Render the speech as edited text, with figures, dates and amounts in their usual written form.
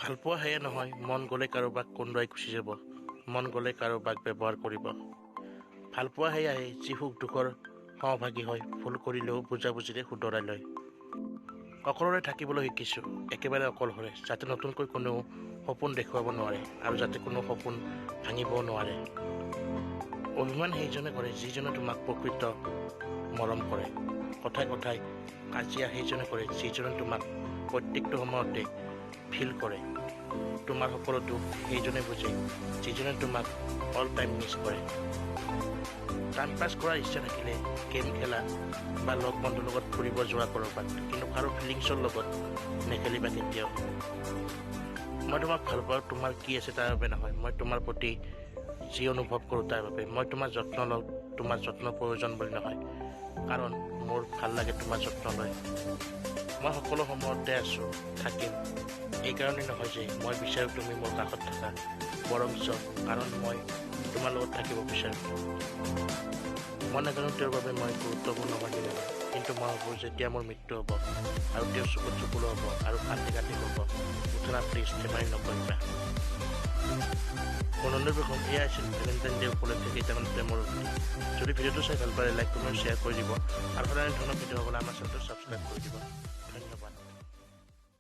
ভালপোৱা সেয়া নহয়, মন গ'লে কাৰোবাক কন্দুৱাই গুচি যাব, মন গ'লে কাৰোবাক ব্যৱহাৰ কৰিব। ভালপোৱা সেয়াহে যি সুখ দুখৰ সহভাগী হয়, ভুল কৰিলেও বুজাবুজিৰে শুধৰাই লয়। অকলশৰে থাকিবলৈ শিকিছোঁ, একেবাৰে অকলশৰে, যাতে নতুনকৈ কোনেও সপোন দেখুৱাব নোৱাৰে আৰু যাতে কোনো সপোন ভাঙিবও নোৱাৰে। অভিমান সেইজনে কৰে যিজনে তোমাক প্ৰকৃত মৰম কৰে। কথাই কথাই কাজিয়া সেইজনে কৰে যিজনে তোমাক প্ৰত্যেকটো সময়তে ফিল কৰে। তোমাৰ সকলো দুখ সেইজনে বুজে যিজনে তোমাক অল টাইম মিছ কৰে। টাইম পাছ কৰাৰ ইচ্ছা থাকিলে গেম খেলা বা লগ বন্ধুৰ লগত ফুৰিব যোৱা ক'ৰবাত, কিন্তু কাৰো ফিলিংছৰ লগত নেখেলিবা কেতিয়াও। মই তোমাক ভাল পাওঁ তোমাৰ কি আছে তাৰ বাবে নহয়, মই তোমাৰ প্ৰতি যি অনুভৱ কৰোঁ তাৰ বাবে। মই তোমাৰ যত্ন লওঁ তোমাৰ যত্ন প্ৰয়োজন বুলি নহয়, কাৰণ মোৰ ভাল লাগে তোমাৰ যত্ন লৈ। মই সকলো সময়তে আছোঁ, থাকিম, এইকাৰণেই নহয় যে মই বিচাৰোঁ তুমি মোৰ কাষত থাকা, বৰঞ্চ কাৰণ মই তোমাৰ লগত থাকিব বিচাৰোঁ। মই নাজানো তেওঁৰ বাবে মই গুৰুত্বপূৰ্ণ হয় নে নহয়, কিন্তু মই ভাবোঁ যেতিয়া মোৰ মৃত্যু হ'ব আৰু তেওঁৰ চকুত চকুলো হ'ব আৰু কান্দি কান্দি ক'ব, উঠনা প্লিজ, ধেমালি নকৰিবা। বন্ধু বেগম, এয়া আছিল ভেলেণ্টাইন ডে উপলক্ষে কেইটামান প্ৰেমৰ উক্তি। যদি ভিডিঅ'টো চাই ভাল পালে লাইক, কমেণ্ট, শ্বেয়াৰ কৰি দিব আৰু সদায় ধৰণৰ ভিডিঅ' হ'বলৈ আমাৰ চেনেলটো ছাবস্ক্ৰাইব কৰি দিব।